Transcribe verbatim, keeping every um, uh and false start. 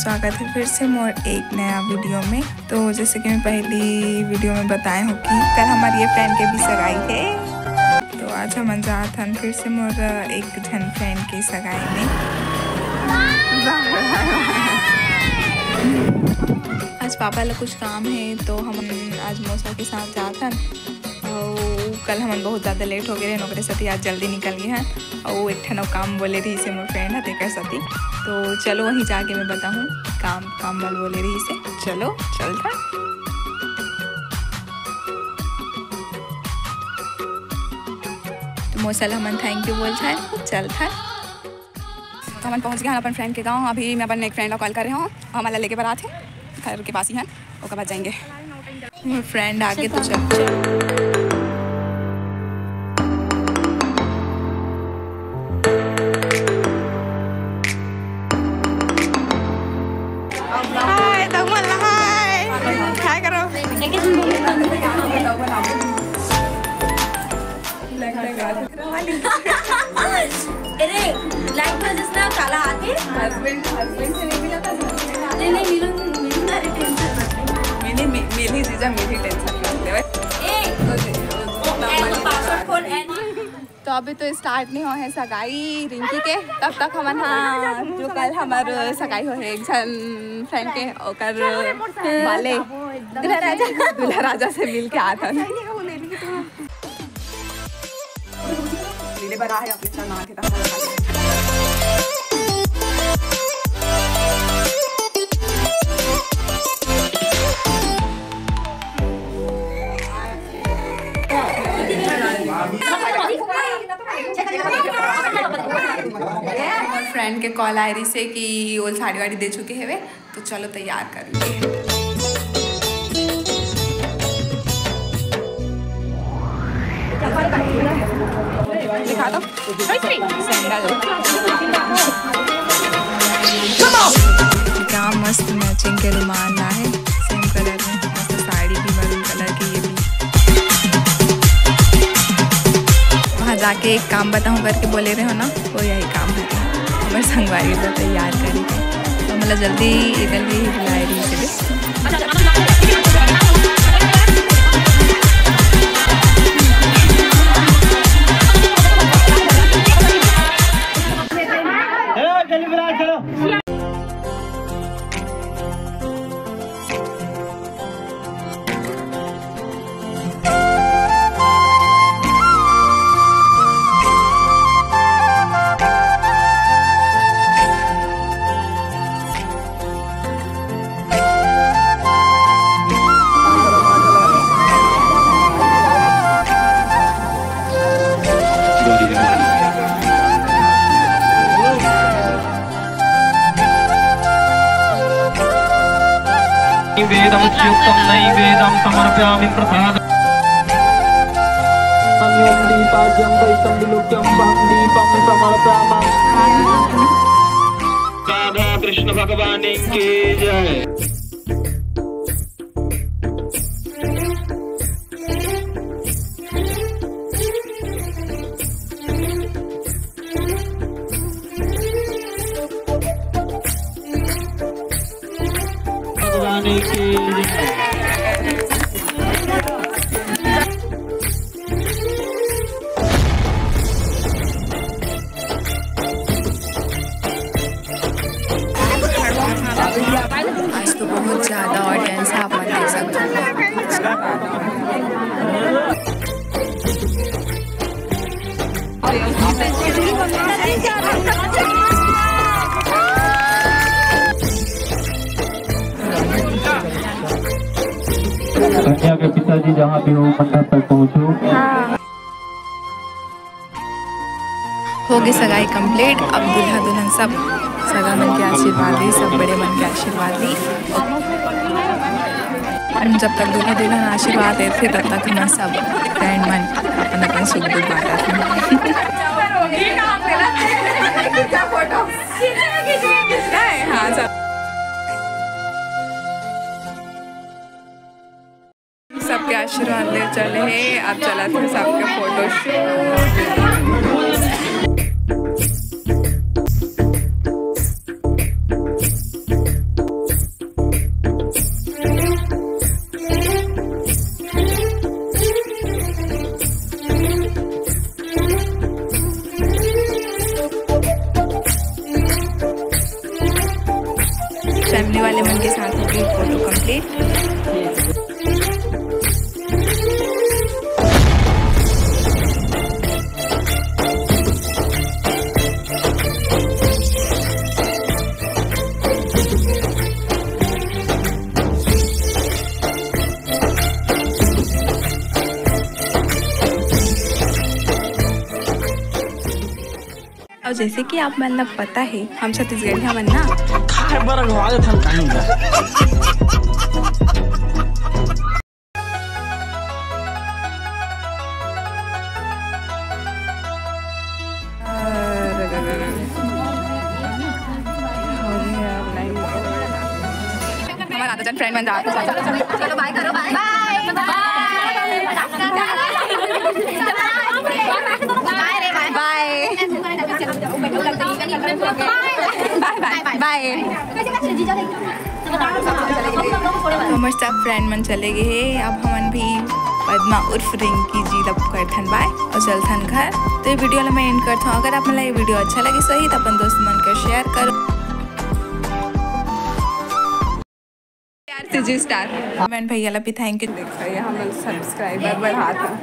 स्वागत है फिर से मोर एक नया वीडियो में। तो जैसे कि मैं पहली वीडियो में बताए हूँ कि कल हमारी ये फ्रेंड के भी सगाई है, तो आज हमन जात हन फिर से मोर एक झन फ्रेंड के सगाई में। आज पापा ला कुछ काम है, तो हम आज मौसा के साथ जात हन। अउ कल हमन बहुत ज़्यादा लेट हो गए रहे, ओकरे सेती आज जल्दी निकल गए हन। अउ एक ठन अउ काम बोले रहिस हे मोर फ्रेंड ह, तेकर सेती। तो चलो, वहीं जाके मैं बताहूँ काम, काम वाल बोले रहिस हे। चलो, चलथन। तो मौसा ल हमन थैंक यू बोलथन, चलथन। तो हमन पहुंच गए हन अपन फ्रेंड के गांव। अभी मैं अपन एक फ्रेंड ला कॉल कर रहे हूँ, हमन ला लेके बर आथे घर के पास ही हन, ओकर बाद जाएंगे। मोर फ्रेंड आगे तो चल। हाय, दमन ला हाय। हाय करो। अरे, लाइट वजह से ना काला आके। हस्बैंड, हस्बैंड से नहीं मिला था? नहीं, नहीं, मिलूंगी, मिलूंगी, अरे, टेंशन मत ले। मिली, मि-, मिली जीजा, मिली, टेंशन मत ले। ए, तो दे, तो पासवर्ड खोल, ए। तो अभी तो स्टार्ट नहीं हुआ है सगाई रिंकी के, तब तक हमन, हाँ, जो कल हमार सगाई हो है एक झन फ्रेंड के, ओकर वाले दूल्हा राजा, दूल्हा राजा से मिल के आता हूँ। लेने बर आहे अपने चना के तक। फ्रेंड के कॉल आए रहिस हे कि वो साड़ी वाड़ी दे चुके हवे। तो चलो तैयार कर लिए। दिखा दो। सैंडल। क्या मस्त मैचिंग के रुमाल ना है, सेम कलर में। मस्त साड़ी भी मरून कलर की, ये भी। वहाँ जाके एक काम बताऊँ करके बोले रहे हो ना, वो यही काम है। हमर संगवारी ला तैयार करे के। तो मतलब जल्दी इधर भी बुलाए रही से। नैवेद्यमुच्युक्तं नैवेद्यं समर्पयामि प्रसाद। दीपाद्यं दीपं विलोक्यं दीपं समर्पयामि। राधा कृष्ण भगवान की जय। भगवान की जय। आज तो बहुत ज्यादा ऑडियंस है, आप मन देख सकते हो। कन्या के पिताजी जहाँ भी हो, मंडप तक पहुँचो। हो गई सगाई कंप्लीट। अब दूल्हा दुल्हन सब सगा मन के आशीर्वाद ली, सब बड़े मन के आशीर्वाद ली। और जब तक दूल्हा दुल्हन आशीर्वाद देथे, तब तक हमन सब फ्रेंड मन अपन अपन सुख दुख बांटत हन। हाँ, सब। सबके आशीर्वाद ले चले हे। अब चलत हे सबके फोटो शूट। और जैसे कि आप मन ला पता है, हम छत्तीसगढ़िया मन ना खाए बर अगवा देथन कहीं का। हमारा आधा जन फ्रेंड बन जाओ। चलो बाय करो, बाय बाय। बाय रे बाय। बाय। बाय बाय बाय। हमर सब फ्रेंड मन चले गए हे, अब हमन भी पद्मा उर्फ रिंकी जी ला करथन बाय और चलथन घर। तो ये वीडियो ला मैं एंड करथन। अगर आप मन ला ये वीडियो अच्छा लगिस होही तो अपन दोस्त मन के शेयर करो। प्यार से जी स्टार। मैंने भैया ला भी थैंक यू। देखो, ये हमन सब्सक्राइबर बढ़ात हन।